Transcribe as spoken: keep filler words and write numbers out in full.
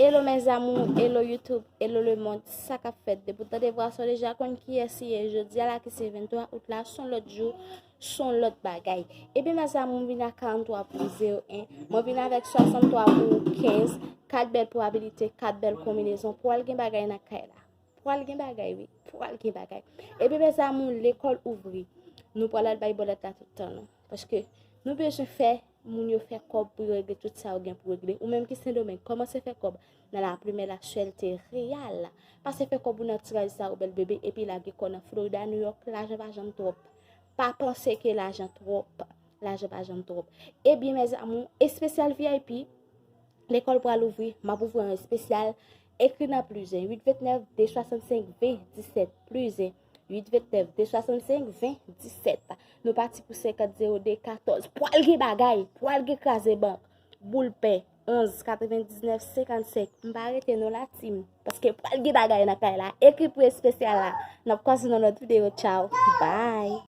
Hello mes amours, hello YouTube, hello le monde, sa k ap fèt? Depi w tande vwa sa w deja konn kiyès li ye. Jodi a la ki se venntwa out la, s on lòt jou, s on lòt bagay. Ebyen mes amours, m vin ak karannntwa pou zewo en, mwen vin avèk swasanntwa pou kenz, kat bèl pwobabilite, kat bèl konbinezon. Pral gen bagay nan kay la. Pral gen bagay wi, pral gen bagay. Ebyen mes amours, lekòl ouvri. Nou pral al bay bòlèt la tout tan nou. Paske nou bezwen fè moun yo fè kòb pou yo regle tout sa yo gen pou regle. Ou menm ki Sendomeng, kòmanse fè kòb nan La Plume, La Suerte, Real. Pase fè kòb ou nan ti raj sa yo, bèl bebe, epi lage kò nan Florida, New York, lajan pa janm twòp. Pa panse ke lajan twòp, lajan pa janm twòp. Ebyen mes amours, espesyal V I P, lekòl pral ouvri, m ap ouvri yon espesyal. Ekri nan plis en, uit vennèf, de swasannsenk, ven disèt, plis en, uit vennèf, de swasannsenk, ven disèt. Nou pati pou senkant zewo de katòz. Pral gen bagay, pral gen kraze bank. Boul pen, onz, katrevendiznèf, senkannsenk. M pa rete non la team. Paske pral gen bagay nan kay la. Ekri pou espesyal la. N ap kwaze nan lòt videyo. Tchaw. Bye.